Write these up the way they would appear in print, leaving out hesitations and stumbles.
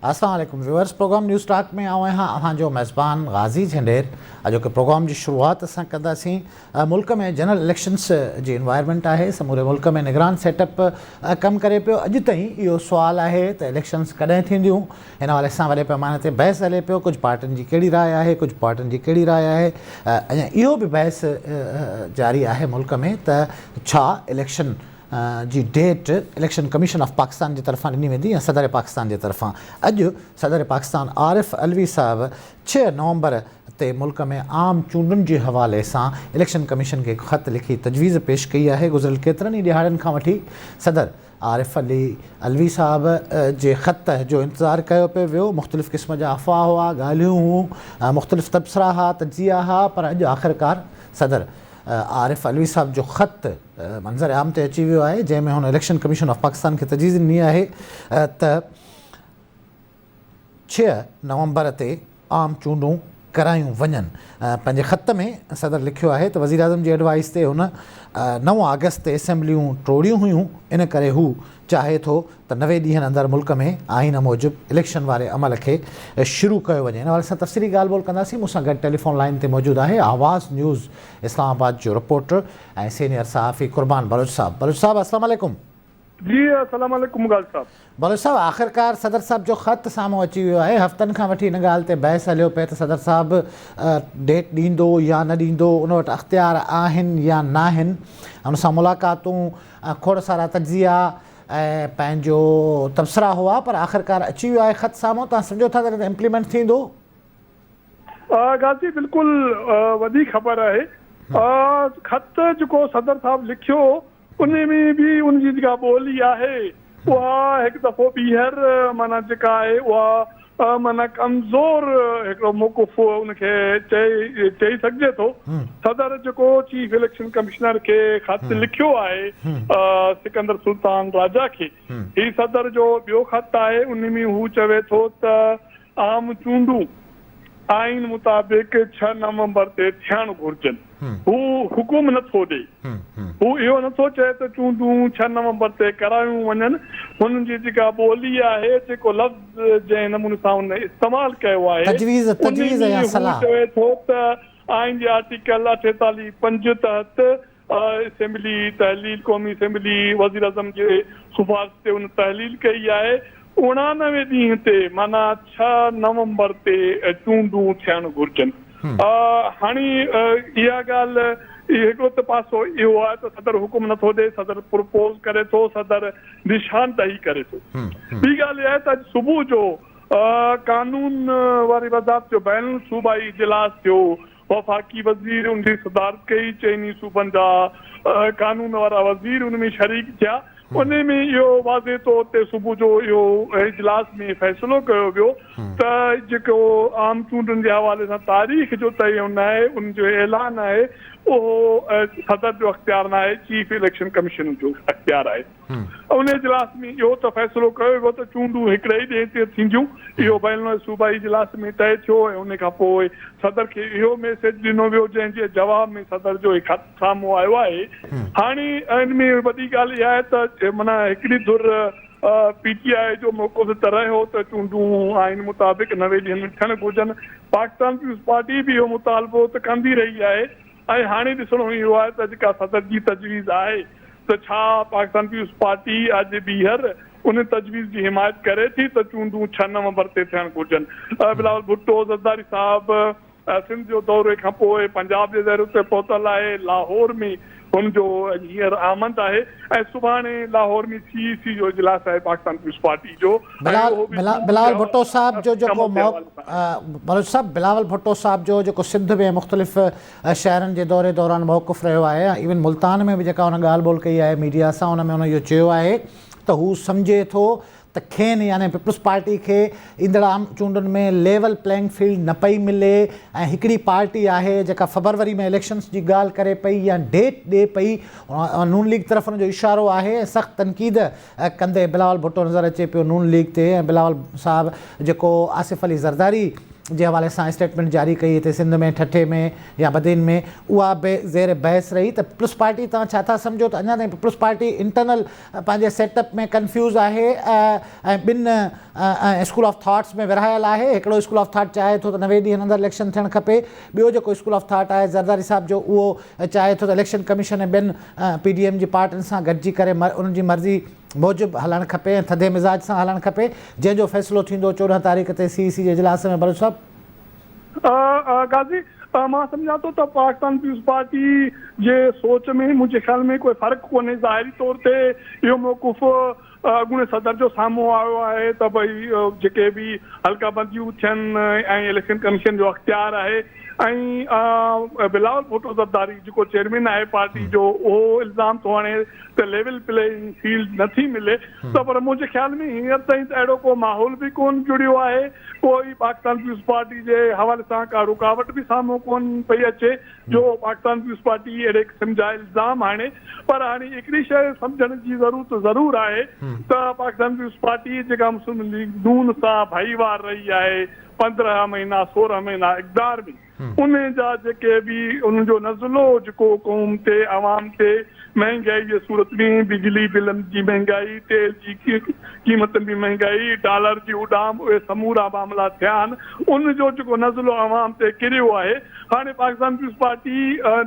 السلام عليڪم viewers programme news talk ۾ آئون آهيان اوهان جو ميزبان غازي جهنڊير اڄوڪي پروگرام جي شروعات اسان ڪنداسين ملڪ ۾ جنرل اليڪشنس جي انوائرمينٽ آهي سموري ملڪ ۾ نگران سيٽ اپ ڪم ڪري پيو اڄ تائين اهو سوال آهي ته اليڪشنس ڪڏهن ٿينديون هن حوالي سان وڏي پيماني تي بحث هلي پيو ڪجهه پارٽين جي ڪهڙي راء آهي ڪجهه پارٽين جي ڪهڙي راء آهي اڃا اهو به بحث جاري آهي ملڪ ۾ ته ڇا اليڪشن جي date election commission of Pakistan جي طرفان ڏني ويندي يا صدر پاڪستان جي طرفان. اڄ صدر پاڪستان عارف علوي صاحب ڇهه نومبر تي ملڪ ۾ عام چونڊن جي حوالي سان اليڪشن ڪميشن کي هڪ خط لکي تجويز پيش ڪئي آهي. گذريل ڪيترن ئي ڏهاڙن کان وٺي صدر عارف علي علوي صاحب جي خط جو انتظار ڪيو پيو ويو، مختلف قسم جا افواهه هئا، ڳالهيون هيون، مختلف تبصرا ها، تجزيا ها پر اڄ آخرڪار صدر عارف علوي صاحب جو خط منظر عام تي اچي ويو آهي جنهن ۾ هن اليڪشن ڪميشن آف پاڪستان کي تجويز ڏني آهي ته ڇهه نومبر تي عام چونڊون ڪرايون وڃن. پنهنجي خط ۾ صدر لکيو آهي ته وزيراعظم جي ايڊوائس تي هن نو آگسٽ تي اسيمبليون ٽوڙيون هيون ان ڪري هو چاهي ٿو ته 90 ڏينهن اندر ملڪ ۾ آئين موجب اليڪشن واري عمل کي شروع ڪيو وڃي. ان حوالي سان تفصيلي ڳالهه ٻولهه ڪنداسين. مون سان گڏ ٽيليفون لائين تي موجود آهي آواز نيوز اسلام آباد جو رپورٽر ۽ سينيئر صحافي قربان بلوچ صاحب. بلوچ صاحب السلام عليڪم. جي السلام عليڪم غازي صاحب. بلوچ صاحب آخرڪار صدر صاحب جو خط سامهون اچي ويو آهي هفتن کان وٺي ان ڳالهه تي بحث هليو پئي ته صدر صاحب ڊيٽ ڏيندو يا نه ڏيندو ان وٽ اختيار آهن يا ناهن ان سان ملاقاتون کوڙ سارا تجزيا ۽ پنهنجو تبصرا هئا پر آخرڪار اچي ويو آهي خط سامهون توهان سمجهو ٿا ته امپليمينٽ ٿيندو؟ غازي بلڪل وڏي خبر آهي خط جيڪو صدر صاحب لکيو ان ۾ به ان جي جيڪا ٻولي آهي اها هڪ دفعو ٻيهر معنيٰ جيڪا آهي اها معنيٰ ڪمزور هڪڙو موقف ان کي چئي چئي سگهجي ٿو صدر جيڪو چيف اليڪشن ڪمشنر کي خط لکيو آهي سڪندر سلطان راجا کي هي صدر جو ٻيو خط آهي ان ۾ هو چوي ٿو ته عام چونڊون آئين مطابق ڇهه نومبر تي ٿيڻ گهرجن. هو حڪم نه ٿو ڏئي. هو اهو نه ٿو چئي ته چونڊون ڇهه نومبر تي ڪرايون وڃن. هن جي جيڪا ٻولي آهي، جيڪو لفظ جنهن نموني سان هن استعمال ڪيو آهي، ان ۾ هو چوي ٿو ته آئين جي آرٽيڪل 48 پنج تحت اسيمبلي تحليل قومي اسيمبلي وزيراعظم جي سفارش تي ان تحليل ڪئي آهي 89 ڏينهن تي معنيٰ ڇهه نومبر تي چونڊون ٿيڻ گهرجن هاڻي اها ڳالهه هڪڙو ته پاسو اهو آهي ته صدر حڪم نٿو ڏئي صدر پرپوز ڪري ٿو صدر نشاندهي ڪري ٿو ٻي ڳالهه اها آهي ته اڄ صبح جو قانون واري وزارت جو بين الصوبائي اجلاس ٿيو وفاقي وزير ان جي صدارت ڪئي، چئني صوبن جا قانون وارا وزير ان ۾ شريڪ ٿيا، ان ۾ اهو واضح طور تي صبح جو اهو اجلاس ۾ فيصلو ڪيو ويو ته جيڪو عام چونڊن جي حوالي سان تاريخ جو تعين آهي ان جو اعلان آهي اهو صدر جو اختيار ناهي چيف اليڪشن ڪميشن جو اختيار آهي. ان اجلاس ۾ اهو ته فيصلو ڪيو ويو ته چونڊون هڪڙي ئي ڏينهن تي ٿينديون، اهو بين الصوبائي اجلاس ۾ طئي ٿيو ۽ ان کان پوء صدر کي اهو ميسيج ڏنو ويو جنهن جي جواب ۾ صدر جو هي خط سامهون آيو آهي. هاڻي ان ۾ وڏي ڳالهه اها آهي ته معنيٰ هڪڙي ڌر پي ٽي آء جو موقف ته رهيو ته چونڊون آئين مطابق 90 ڏينهن ۾ ٿيڻ گهرجن، پاڪستان پيپلز پارٽي به اهو مطالبو ته ڪندي رهي آهي ۽ هاڻي ڏسڻو اهو آهي ته جيڪا صدر جي تجويز آهي ته ڇا پاڪستان پيپلز پارٽي اڄ ٻيهر ان تجويز جي حمايت ڪري ٿي ته چونڊون ڇهه نومبر تي ٿيڻ گهرجن. بلاول ڀٽو زرداري صاحب سنڌ جو دوري کان پوء پنجاب جي دوري تي پهتل آهي، لاهور ۾ هن جو هينئر آمد آهي ۽ سڀاڻي لاهور ۾ سي اي سي جو اجلاس آهي پاڪستان پيپلز پارٽي جو ۽ اهو به بلاول چونڊ جي بلاول ڀٽو حوالي صاحب سان جو جيڪو ڪم جي حوالي سان. بلوچ صاحب بلاول ڀٽو صاحب جو جيڪو سنڌ ۾ مختلف شهرن جي دوري دوران موقف رهيو آهي ۽ ايون ملتان ۾ به جيڪا هن ڳالهه ٻولهه ڪئي آهي ميڊيا سان ان ۾ هن اهو چيو آهي ته هو سمجهي ٿو ته کين يعني پيپلز پارٽي کي ايندڙ عام چونڊن ۾ ليول پليئنگ فيلڊ نه پئي ملي ۽ هڪڙي پارٽي آهي جيڪا فبروري ۾ اليڪشنز جي ڳالهه ڪري پئي يا ڊيٽ ڏي پئي نون ليگ طرف ان جو اشارو آهي ۽ سخت تنقيد ڪندي بلاول ڀٽو نظر اچي پيو نون ليگ تي ۽ بلاول صاحب جيڪو آصف علي زرداري. جي حوالي سان اسٽيٽمينٽ جاري ڪئي هتي سنڌ ۾ ٺٽي ۾ يا بدين ۾ اها به زير بحث رهي ته پيپلز پارٽي توهان ڇا ٿا سمجهو ته اڃا تائين پيپلز پارٽي انٽرنل پنهنجي سيٽ اپ ۾ ڪنفيوز آهي ۽ ٻن اسڪول آف ٿاٽس ۾ ورهايل آهي هڪڙو اسڪول آف ٿاٽ چاهي ٿو ته 90 ڏينهن اندر اليڪشن ٿيڻ کپي ٻيو جيڪو اسڪول آف ٿاٽ آهي زرداري صاحب جو اهو چاهي ٿو ته اليڪشن ڪميشن ۽ ٻين پي ڊي ايم جي پارٽين سان گڏجي ڪري انهن جي مرضي موجب هلڻ کپي ۽ ٿڌي مزاج سان هلڻ کپي، جنهن جو فيصلو ٿيندو 14 تاريخ تي سي اي سي جي اجلاس ۾ بلوچ صاحب. قاضي، مان سمجهان ٿو ته پاڪستان پيپلز پارٽي جي سوچ ۾ منهنجي خيال ۾ ڪوئي فرق ڪونهي، ظاهري طور تي اهو موقف اڳوڻي صدر جو سامهون آيو آهي ته ڀئي جيڪي به حلقه بنديون ٿين ۽ اليڪشن ڪميشن جو اختيار آهي ۽ بلاول ڀٽو زرداري جيڪو چيئرمين آهي پارٽي جو اهو الزام ٿو هڻي ته ليول پليئنگ فيلڊ نه ٿي ملي ته پر منهنجي خيال ۾ هينئر تائين ته اهڙو ڪو ماحول به ڪونه جڙيو آهي ڪوئي پاڪستان پيپلز پارٽي جي حوالي سان ڪا رڪاوٽ به سامهون ڪونه پئي اچي جو پاڪستان پيپلز پارٽي اهڙي قسم جا الزام هڻي پر هاڻي هڪڙي شيء سمجهڻ جي ضرورت ضرور آهي ته پاڪستان پيپلز پارٽي جيڪا مسلم ليگ نون سان ڀائيوار رهي آهي 15 مهينا 16 مهينا اقتدار ۾ انهن جا جيڪي به انهن جو نزلو جيڪو قوم تي عوام تي مهنگائي جي صورت ۾ بجلي بلن جي مهنگائي تيل جي قيمتن ۾ مهنگائي ڊالر جي اڏام اهي سمورا معاملا ٿيا آهن ان جو جيڪو نزلو عوام تي ڪريو آهي هاڻي پاڪستان پيپلز پارٽي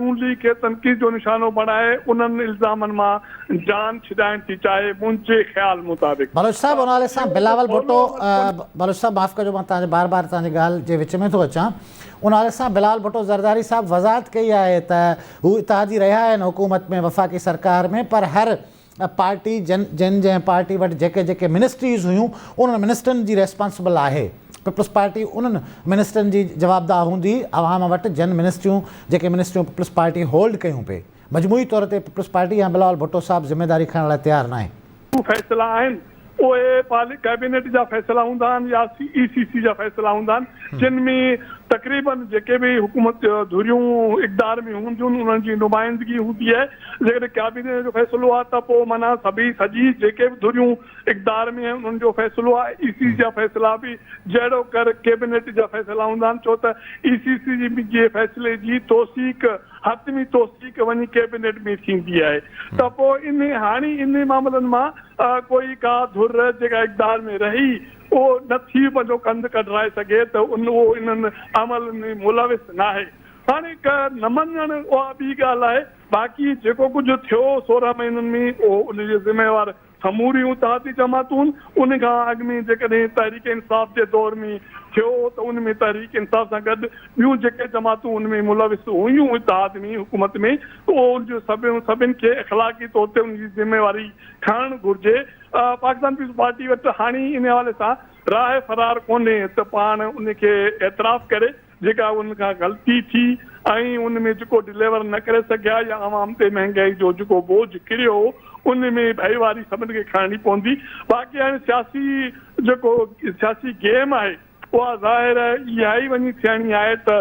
نون ليگ کي تنقيد جو نشانو بڻائي انهن الزامن مان جان ڇڏائڻ ٿي چاهي منهنجي خيال مطابق بلوچ صاحب ان حوالي سان بلاول ڀٽو بلوچ صاحب معاف ڪجو مان توهان جي بار بار توهان جي ڳالهه جي وچ ۾ ٿو اچان ان حوالي سان بلاول ڀٽو زرداري صاحب وضاحت ڪئي آهي ته هو اتحادي رهيا آهن حڪومت ۾ وفاقي سرڪار ۾ پر هر پارٽي جن جن جنهن پارٽي وٽ جيڪي جيڪي منسٽريز هيون انهن منسٽرن جي ريسپانسبل آهي پيپلز پارٽي انهن منسٽرن جي جوابده هوندي عوام وٽ جن منسٽريون جيڪي منسٽريون پيپلز پارٽي هولڊ ڪيون پئي مجموعي طور تي پيپلز پارٽي يا بلاول ڀٽو صاحب ذميواري کڻڻ لاء تيار ناهي. فيصلا آهن اهي ڪيبينيٽ جا فيصلا هوندا آهن يا اي سي سي جا فيصلا هوندا آهن جن ۾ تقريبن جيڪي به حڪومت ڌريون اقتدار ۾ هونديون انهن جي نمائندگي هوندي آهي جيڪڏهن ڪابينه جو فيصلو آهي ته پوء معنيٰ سڀئي سڄي جيڪي به ڌريون اقتدار ۾ آهن انهن جو فيصلو آهي اي سي سي جا فيصلا به جهڙو ڪر ڪيبينيٽ جا فيصلا هوندا آهن ڇو ته اي سي سي جي فيصلي جي توثيق حتمي توثيق وڃي ڪيبينيٽ ۾ ٿيندي آهي ته پوء انهي هاڻي انهي معاملن مان ڪوئي ڪا ڌر جيڪا اقتدار ۾ رهي اهو نه ٿي پنهنجو ڪنڌ ڪڍرائي سگهي ته ان اهو انهن عملن ۾ ملوث ناهي. هاڻي نه مڃڻ اها ٻي ڳالهه آهي باقي جيڪو ڪجهه ٿيو 16 مهينن ۾ اهو ان جي ذميوار سموريون اتحادي جماعتون ان کان اڳ ۾ جيڪڏهن تحريڪ انصاف جي دور ۾ ٿيو ته ان ۾ تحريڪ انصاف سان گڏ ٻيون جيڪي جماعتون ان ۾ ملوث هيون اتحاد ۾ حڪومت ۾ ته اهو ان جو سڀن کي اخلاقي طور تي ان جي ذميواري کڻڻ گهرجي. پاڪستان پيپلز پارٽي وٽ هاڻي ان حوالي سان راهه فرار ڪونهي ته پاڻ ان کي اعتراف ڪري جيڪا ان کان غلطي ٿي ۽ ان ۾ جيڪو ڊليور نه ڪري سگهيا يا عوام تي مهنگائي جو جيڪو بوجهه ڪريو ان ۾ ڀائيواري سڀن کي کڻڻي پوندي باقي هاڻي سياسي جيڪو سياسي گيم آهي اها ظاهر اها ئي وڃي ٿيڻي آهي ته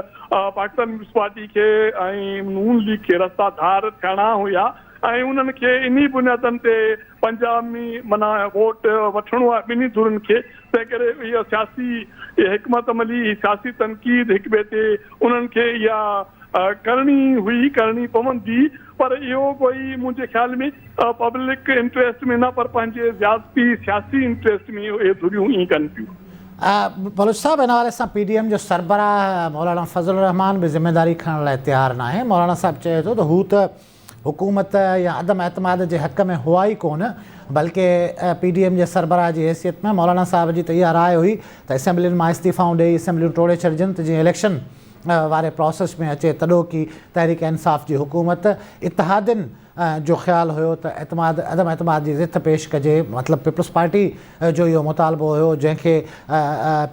پاڪستان پيپلز پارٽي کي ۽ نون ليگ کي رستا ڌار ٿيڻا هيا ۽ انهن کي انهي بنيادن تي پنجاب ۾ معنيٰ ووٽ وٺڻو آهي ٻنهي ڌرين کي تنهن ڪري اها سياسي حڪمت عملي هي سياسي تنقيد هڪ ٻئي تي انهن کي اها ڪرڻي هئي ڪرڻي پوندي پر اهو ڪوئي منهنجي خيال ۾ پبلڪ انٽريسٽ ۾ نه پر پنهنجي زيادتي سياسي انٽريسٽ ۾ اهي ڌريون ائين ڪن پيون. بلوچ صاحب ان حوالي سان پي ڊي ايم جو سربراهه مولانا فضل الرحمان به ذميواري کڻڻ لاء تيار ناهي مولانا صاحب چئي ٿو ته هو ته حڪومت يا عدم اعتماد جي حق ۾ هئا ئي ڪونه بلڪه پي ڊي ايم جي سربراهه جي حيثيت ۾ مولانا صاحب جي ته اها راء هئي ته اسيمبلين مان استعيفائون ڏئي اسيمبليون ٽوڙي ڇڏجن ته جيئن اليڪشن واري پراسيس ۾ اچي تڏهوڪي تحريڪ انصاف جي حڪومت اتحادين جو خيال هيو ته اعتماد عدم اعتماد جي رٿ پيش ڪجي مطلب پيپلز پارٽي جو اهو مطالبو هيو جنهن کي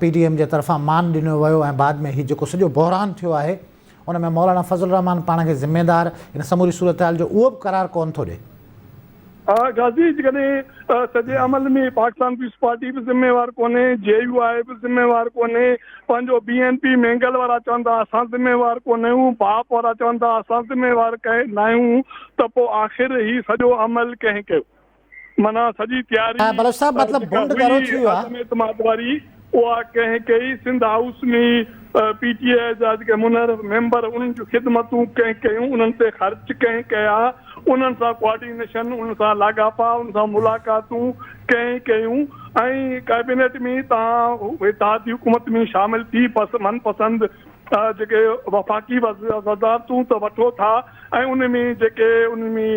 پي ڊي ايم جي طرفان مان ڏنو ويو ۽ بعد ۾ هي جيڪو سڄو بحران ٿيو آهي ان ۾ مولانا فضل الرحمان پاڻ کي ذميدار ان سموري صورتحال جو اهو به قرار ڪونه ٿو ڏئي. غازي جيڪڏهن سڄي عمل ۾ پاڪستان پيپلز پارٽي به ذميوار ڪونهي، جي يو آء به ذميوار ڪونهي، پنهنجو بي اين پي مينگل وارا چون ٿا اسان ذميوار ڪونهيون، باپ وارا چون ٿا اسان ذميوار ناهيون ته پوء آخر هي سڄو عمل ڪنهن ڪيو؟ معنيٰ سڄي تياري بلوچ صاحب مطلب جيڪا بنڊ ڳرو هئي ٿي ويو آ. عدم اعتماد واري اها ڪنهن ڪئي، سنڌ هائوس ۾ پي ٽي آء جا جيڪي منحرف ميمبر انهن جون خدمتون ڪنهن ڪيون، انهن تي خرچ ڪنهن ڪيا، انهن سان ڪوآرڊينيشن، انهن سان لاڳاپا، انهن سان ملاقاتون ڪنهن ڪيون ۽ ڪئبينيٽ ۾ توهان اتحادي حڪومت ۾ شامل ٿي من پسند جيڪي وفاقي وزارتون ته وٺو ٿا ۽ ان ۾ جيڪي ان ۾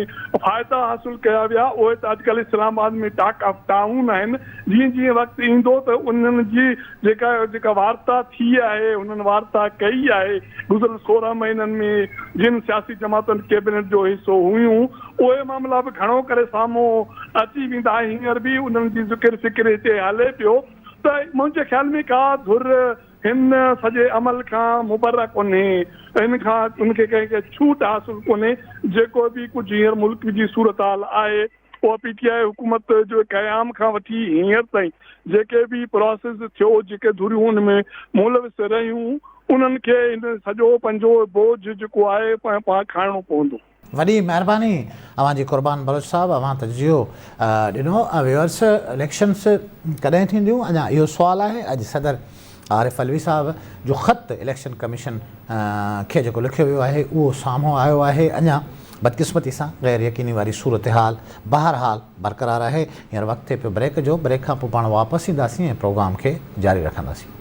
فائدا حاصل ڪيا ويا اهي ته اڄڪلهه اسلام آباد ۾ ٽاڪ آف ٽائون آهن جيئن جيئن وقت ايندو ته انهن جي جيڪا جيڪا وارتا ٿي آهي انهن وارتا ڪئي آهي گذريل 16 مهينن ۾ جن سياسي جماعتن ڪيبنيٽ جو حصو هيون اهي معاملا به گهڻو ڪري سامهون اچي ويندا ۽ هينئر به انهن جي ذڪر فڪر هتي هلي پيو ته منهنجي خيال ۾ ڪا ڌر هن سڄي عمل کان مبرا ڪونهي، هن کان هن کي ڪنهن کي ڇوٽ حاصل ڪونهي، جيڪو به ڪجهه هينئر ملڪ جي صورتحال آهي اها پي ٽي آء حڪومت جو قيام کان وٺي هينئر تائين جيڪي به پراسيس ٿيو، جيڪي ڌريون ان ۾ ملوث رهيون انهن کي هن سڄو پنهنجو بوجهه جيڪو آهي پاڻ کڻڻو پوندو. وڏي مهرباني اوهان جي قربان بلوچ صاحب اوهان تجزيو ڏنو ويورس اليڪشنس ڪڏهن ٿينديون اڃا اهو سوال آهي اڄ صدر عارف علوي صاحب جو خط اليڪشن ڪميشن کي جيڪو لکيو ويو آهي اهو سامهون آيو آهي اڃا بدقسمتي سان غير يقيني واري صورتحال بهرحال برقرار آهي هينئر وقت ٿئي پيو بريڪ جو بريڪ کان پوء پاڻ واپس اينداسين ۽ پروگرام کي جاري رکنداسين.